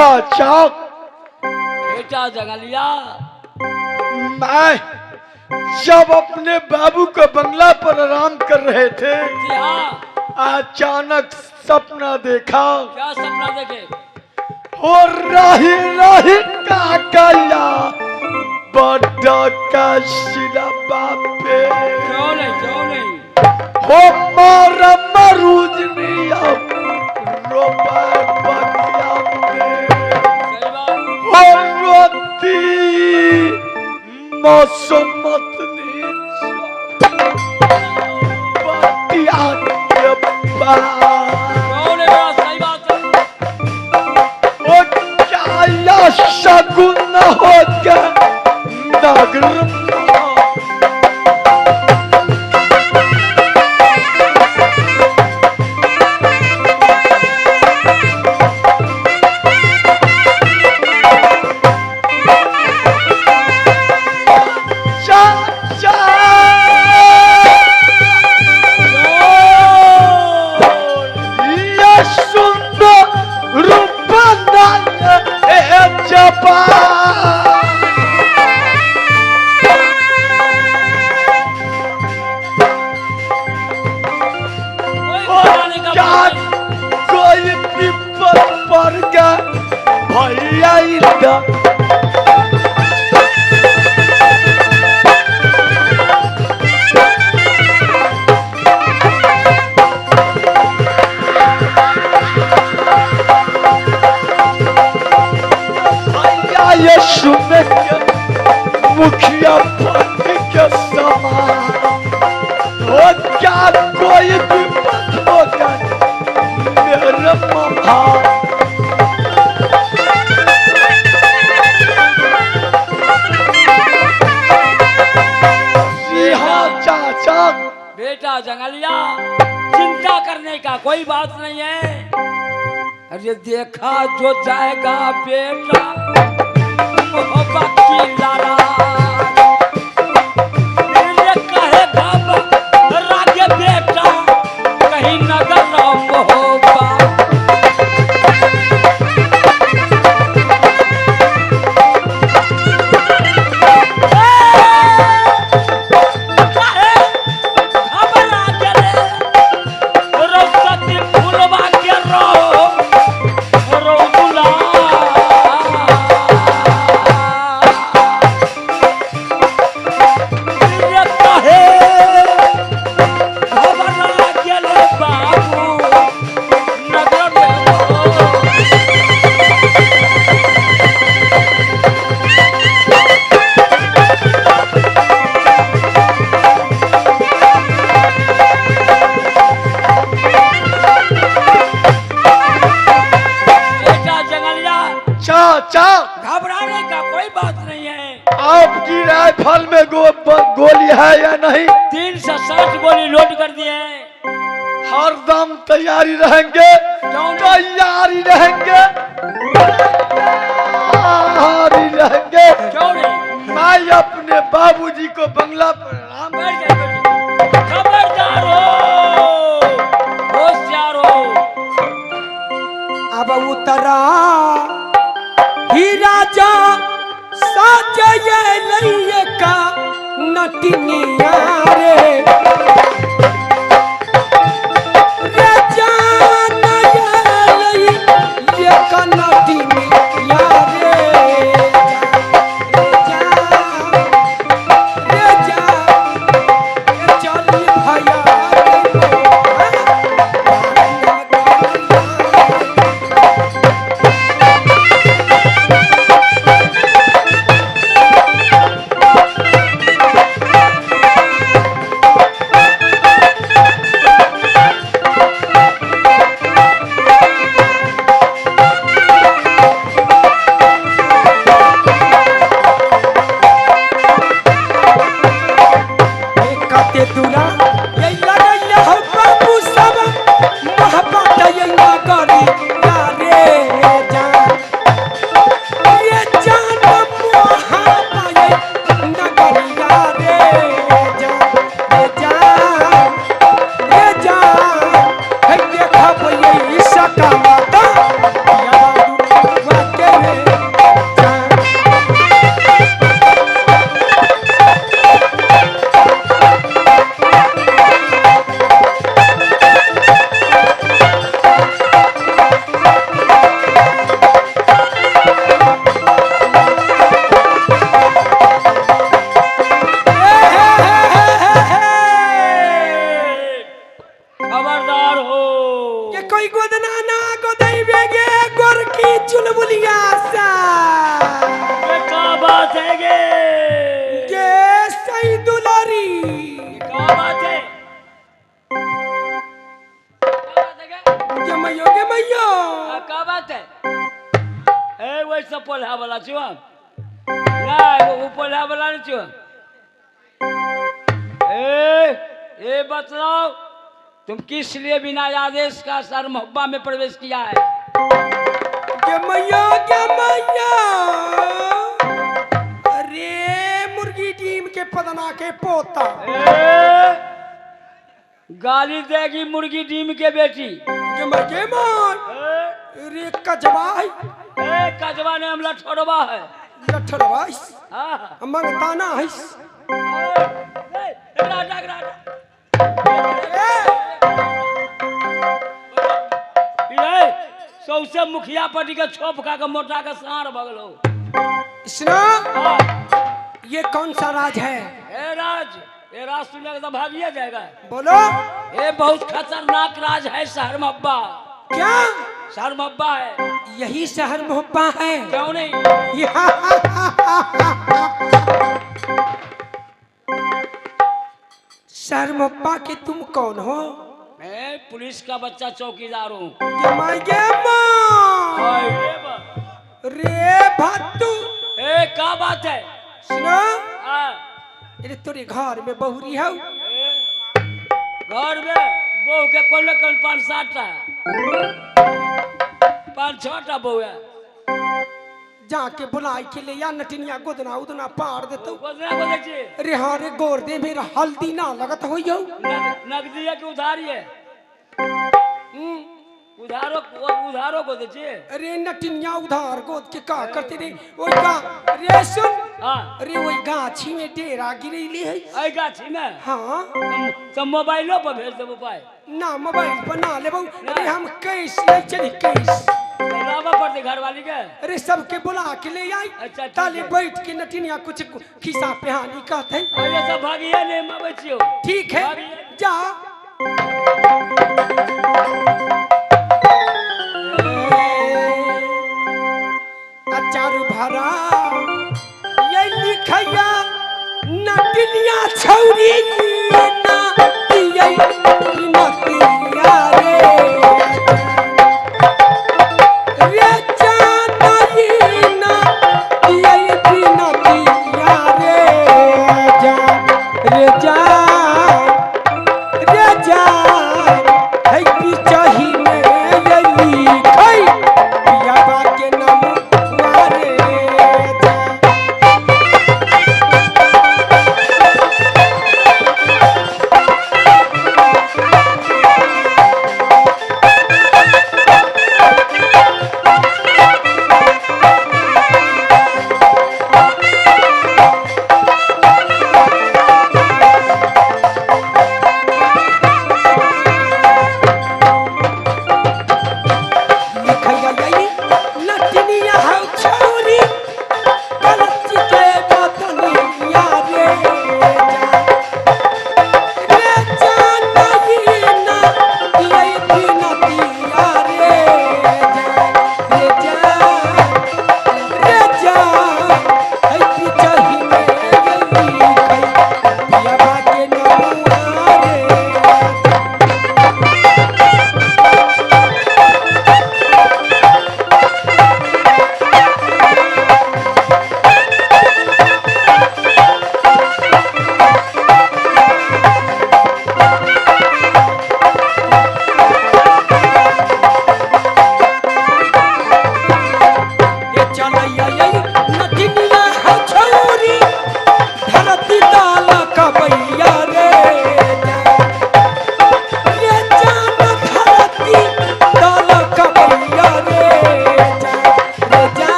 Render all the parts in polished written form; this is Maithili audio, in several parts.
चाचा। बेटा जंगलिया, मैं जब अपने बाबू को बंगला पर आराम कर रहे थे, जी हाँ, अचानक सपना देखा। क्या सपना देखे? हो राही राही काकया बड़ा का शिला बापे। क्यों नहीं, क्यों नहीं? हो मारा मरूजनिया रोपा बगिया में। सही बात। हो रोती मौसमत बतिया के पास। क्यों नहीं बड़ा सही बात है। ओ क्या शगुन हो गया नगर चाचा। ये सुंदर रूप जपा। कोई घबराने का क्या बात नहीं। कोई विपद पर गया भैया इनका। भैया यीशु में के मुखिया पद के समान हो क्या कोई विपद होगा मेरे महा। जी हाँ चाचा। बेटा जंगलिया, चिंता करने का कोई बात नहीं है। अरे देखा जो जाएगा बेटा मोहब्बत की लाला। अरे कहेगा रागे बेटा कहीं नगर मोहब्बत। कहे घबरा गेले रौसती फुलवा के रो रौदुला। रे कहे घबरा गेले बाबू नगर में। बेटा जंगलिया, चाचा, घबराने का कोई बात नहीं है। आपकी राइफल में गोली है या नहीं? 360 गोली लोड कर दिए हैं। हरदम तैयारी रहेंगे, क्यों नहीं? तैयारी रहेंगे, तैयारी रहेंगे। क्यों नहीं? मैं अपने बाबूजी को बंगला पर आराम। बैठ जाइए, बैठ जाइए। खबरदार हो, होशियार हो। अब उतरा ही राजा साजय लइये का नटनिया रे। राजा लइये का नटनिया रे। जा रे जा रे चली भैया रे। बेटा चुलबुलिया सा। ये का बात है गे? गे सही दुलारी। का बात है? का बात है गे? गे मैयो गे मैयो। का बात है? ए वैसा पोल्हा वाला छियो ना, वो पोल्हा वाला नहीं छियो। ए ए बतलाओ तुम किस लिए बिना आदेश का सर मोहब्बा में प्रवेश किया है? गे मैया गे मैया। अरे मुर्गी टीम के पदना के पोता। ए, गाली देगी मुर्गी टीम के बेटी। गे मैं गे मां। अरे कजवा है। ए कजवा ने हम लठोड़वा है। लठोड़वा है। हां मंगताना है। ए राजा राजा। सौसे मुखिया पति के छोप खा के मोटा के सार भगलो। सुनो ये कौन सा राज है? ए राज, ये राज सुनने के तो भागिया जाएगा। बोलो। ये बहुत खतरनाक राज है शहर मोहब्बा। क्या शहर मोहब्बा है? यही शहर मोहब्बा है। क्यों नहीं? शहर मोहब्बा के तुम कौन हो? मैं पुलिस का बच्चा चौकीदार हूँ। रे भातू। ए का बात है? सुनो अरे तोरे घर में बहुरी है। घर में बहू के कोई न कोई 5-7 टा 5-6 टा बहू है। जाके बुलाई के ले या नटिनिया गोदना उदना पार देतो। गोदना गोदे छी? अरे हाँ रे गोर दे मेरा हल्दी ना लगत होइयो। नगदी है कि उधारी है? उधारो उधारो गोदे छी। अरे नटिनिया उधार गोद के का करते रे? ओई का रे सुन। हां अरे ओई गाछी में डेरा गिरैली है। ओई गाछी में? हां। तो मोबाइलो पर भेज देबो पाई? ना मोबाइल पर ना लेबो। अरे हम कैश ले चली कैश। लावा पड़ते घरवाली के। अरे सबके बुला के ले आई। अच्छा ताले बैठ के नटिनिया कुछ खिस्सा पिहानी कहते। अरे सब भागिए ने मैं बचियो। ठीक है जा। अचार भरा ये लिखैया नटिनिया छौरी ना दियै नतिया रे।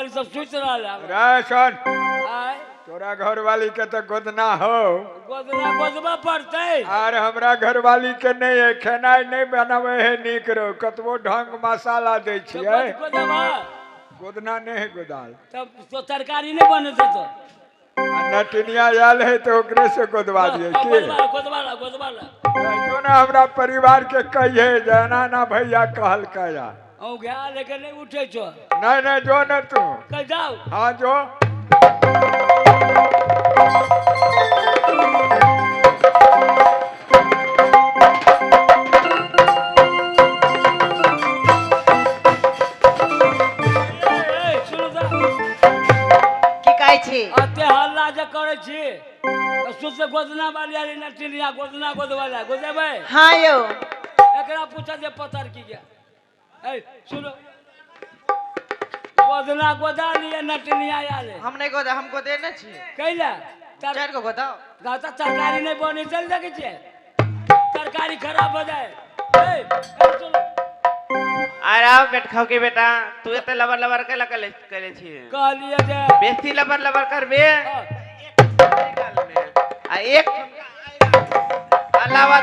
वाली सब सुति रहल है। रे सुन। आय। तोरा घरवाली के तो गोदना हो। गोदना गोदबा पड़तै। आर हमरा घरवाली के नहीं है, खेनाइ नहीं बनावे है नीक रो, कतबो ढंग मसाला दै छियै। गोदबा गोदना नहीं है गोदाल। तब तो तरकारी नहीं बने तो। आ नटिनिया आयल है तो ओकरे से गोदवा दिए की। गोदवा गोदवा गोदवा ला। जो ना हमरा परिवार के कहिए जना ना भैया कहल कया। ओ गया लेकिन नहीं उठे छो। नहीं नहीं जो न तू। कल जाओ। हाँ जो। सुनो तो। की कहै छी? अते हल्ला जे करै छी तऽ सोचे गोदना वाली आली नटिनिया गोदना गोदवा ला गोदेबै। हाँ यौ। एकरा पूछा जे पतर की गया। ए सुनो, गोदना गोदा लिए नटिनिया आले। हम नहीं गोदा, हम गोदे ने छी। कैला? चार गो गोदाओ। गाता तरकारी नहीं बनी चल देखे छियै, तरकारी खराब हो जाए। ए सुनो। अरे आओ बेट खाओ के बेटा, तू एते लबर लबर कैला कैले छी? कहलिए जे बेसी लबर लबर करबे आ एक अलावा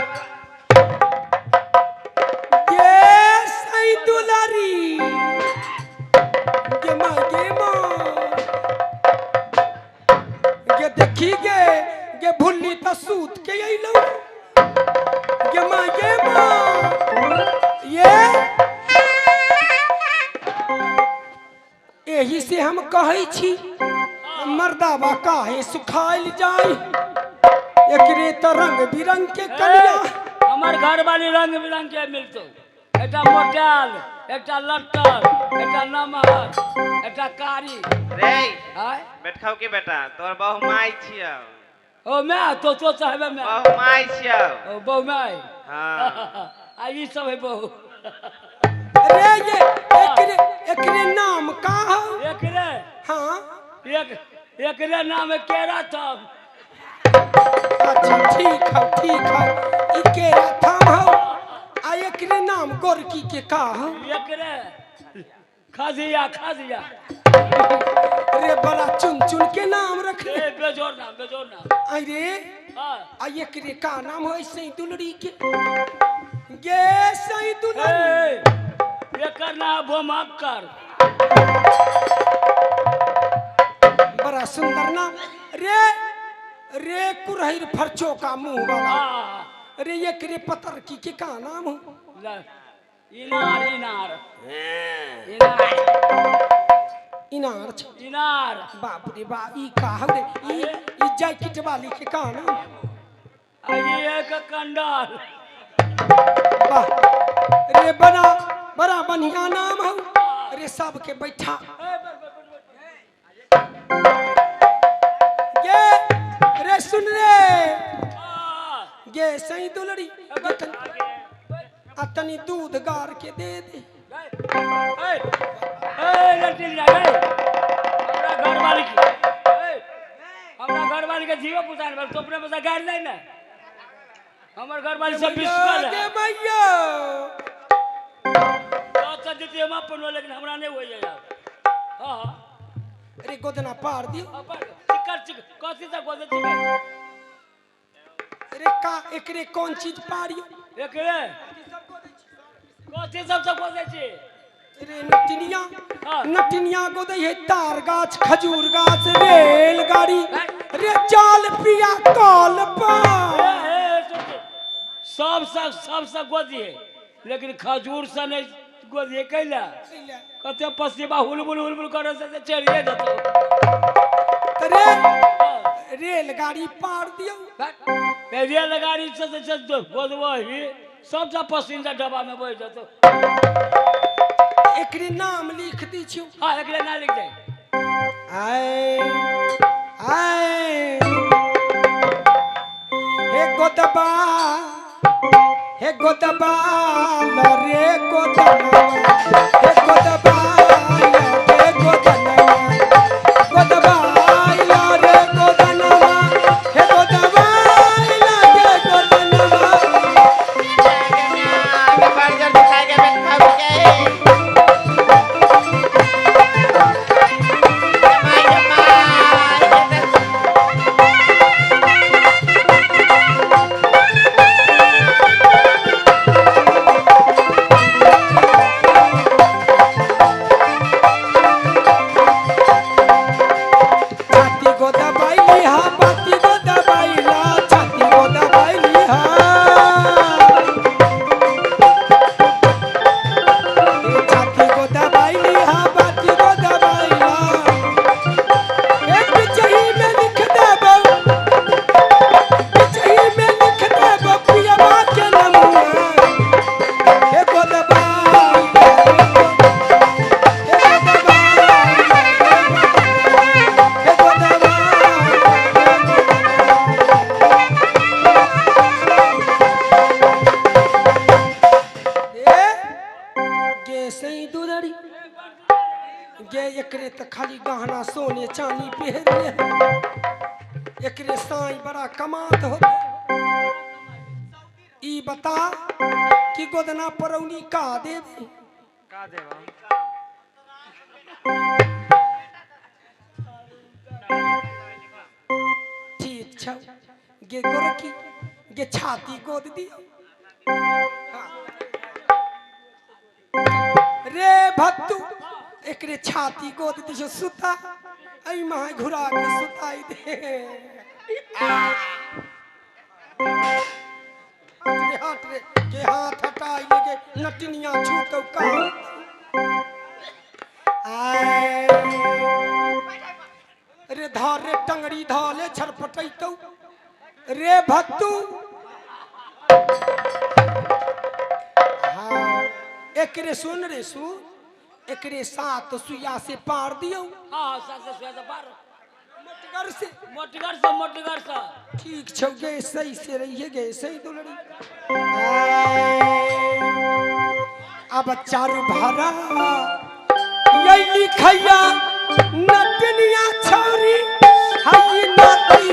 गे सई दुलारी गे माँ गे माँ गे देखी गे गे भुल्ली त सूत के अइलौ गे माँ गे माँ। ये एही से हम कहै छी मर्दावा काहे सुखाइल जाय, एकरे त रंग बिरंग के कलिया। हमर घर वाली रंग बिरंग के मिलतो, एकटा मोटाल, एकटा लट्टल, एकटा नमहर, एकटा कारी। रे आय बेट खाओ के बेटा, तोर बहु माय छियौ। ओ मैं तो चाहबे मैं बहु माय छियौ। ओ बहु माय। हां आ ई सब है बहु। अरे ये एकरे एकरे नाम का हो? एकरे? हां एक एकरे नाम है केरा थम। अच्छा ठीक है ठीक है, ई केरा थम हो। आ एकरे नाम गोरकी के का हो? एकरे खाजिया खाजिया। अरे बड़ा चुन चुन के नाम रख ले। बेजोर नाम बेजोर नाम। अरे हां आ एकरे का नाम हो सई दुलरी के? गे सई दुलरी। एकर नाम बोमाकर। बड़ा सुंदर नाम। रे रे कुरहिर फरचो का मुंह वाला। रे एकरे पतर की के का नाम हो? इनार इनार इनार इनार छ इनार। बाप रे बाप, ई का हो रे? ई ई जैकेट वाली के का नाम? आ ई एक कंडाल। वाह रे बड़ा बड़ा बढ़िया नाम हो। रे सब के बैठा गे। रे सुन रे गे सही दुलरी आ तनी दूध गार के दे दे। ए ए लटिया गे, हमरा घर वाली की ए हमरा घर वाली के जीव पुतान बल तो अपने में गार नहीं ना। हमर घर वाली सब बिस्कल है। गे भैया तो देती हम अपन, लेकिन हमरा नहीं होई यार। हां हां अरे गोदना पार दियो। चिकर चिकर कथी से गोदे चिकर? अरे का एकरे कौन चीज पारियो? एकरे कथी सब सब गोदे छी? अरे नटिनिया नटिनिया गोदे है तार गाछ खजूर गाछ रेलगाड़ी रे चाल पिया कल पा। सब सब सब सब गोदी है, लेकिन खजूर से नहीं गोदी है। कैला कते पसीबा हुलबुल हुलबुल करे से चलिए जतो। अरे रेलगाड़ी पार दियो। रेलगाड़ी से से गोदबो ही सब सब पसिंजर डब्बा में बैठ जतो। एकरे नाम लिख दी छियो। हां एकरे नाम लिख दे। आए आए हे गोदबा हे गोदबा रे गोदना हे गोदबा रे गोदना गोदबा रे गोदना हे गोदबा रे गोदना। आगे बढ़ जा, दिखाएगा बेट खाओ के। एकरे त खाली गहना सोने चांदी पहर ले, एकरे साई बड़ा कमात होते। ई बता कि गोदना परौनी का देवे? का देवा? ठीक छौ गे गोरकी गे छाती गोद दियो। हाँ। रे भत्तू एकरे छाती गोद दियो सुता ऐ महा घुरा के सुताई दे। रे हाथ रे के हाथ हटाई ले नटनिया छूतौ का आए रे धार रे टंगड़ी धाले छरपटैतौ रे भत्तू। हाँ एकरे सुन रे सुन एकरे सात सुइया से पार दियो। हाँ सात सुइया से पार मोटगर से मोटगर से मोटगर से ठीक छौ गे सही से रहिए गे सही दुलड़ी। अब चारू भारा ये लिखैया नटनिया छौरी हई नाती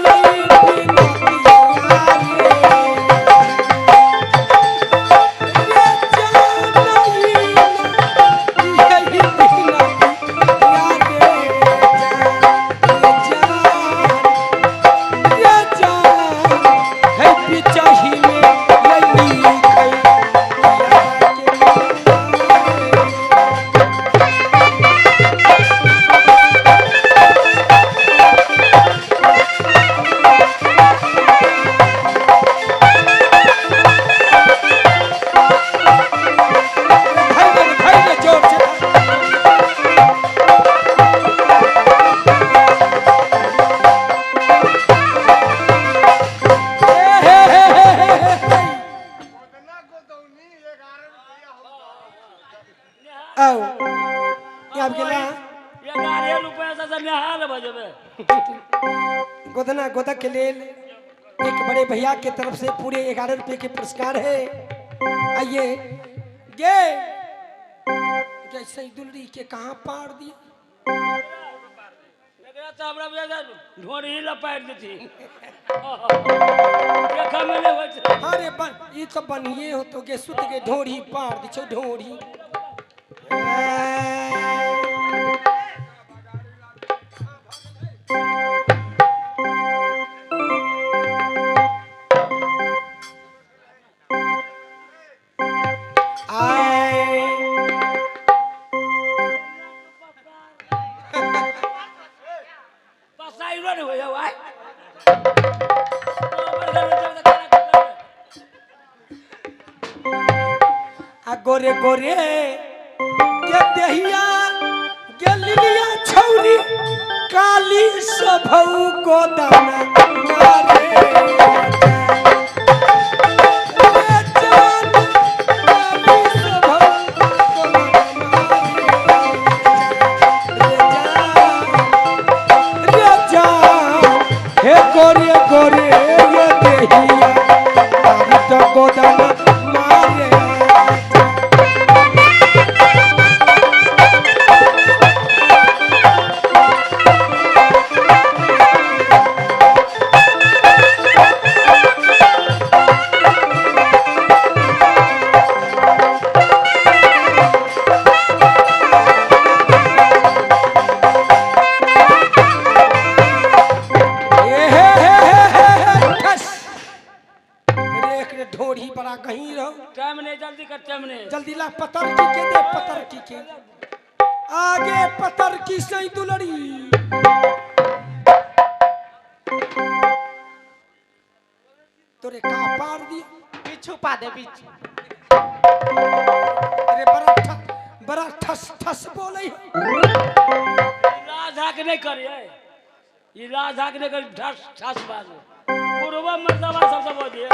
गोदना गोदक के लेल एक बड़े भैया के तरफ से पूरे 11 रुपए के पुरस्कार है। आइए गे जैसे दुलरी के कहाँ पार दिया अरे बन ये तो बनिए हो तो गे सुत के ढोरी पार दी छो ढोरी। गोरे गोरे के दहिया के लिलिया छौरी काली सभौ को दाना मारे रे जान काली सभौ को दाना मारे रे जान हे गोरे गोरे ये दहिया काली तो गोदाना मारे। जल्दी ला पतर की के दे पतर की के आगे पतर की सही दुलड़ी। तोरे का पार दिया पीछू पा दे पीछू। अरे बड़ा ठस ठस बोले राधा के नहीं करिए ये राधा के नहीं कर ठस ठस बाजो पूर्व मर्दवा सब सब बोलिए।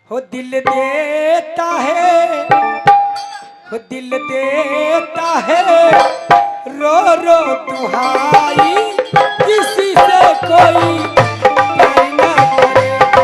हो दिल देता है हो दिल देता है रो रो दुहाई किसी से कोई प्यार ना करे।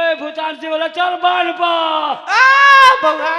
ओए भूटान से बोला चल बाल पा आ बौआ।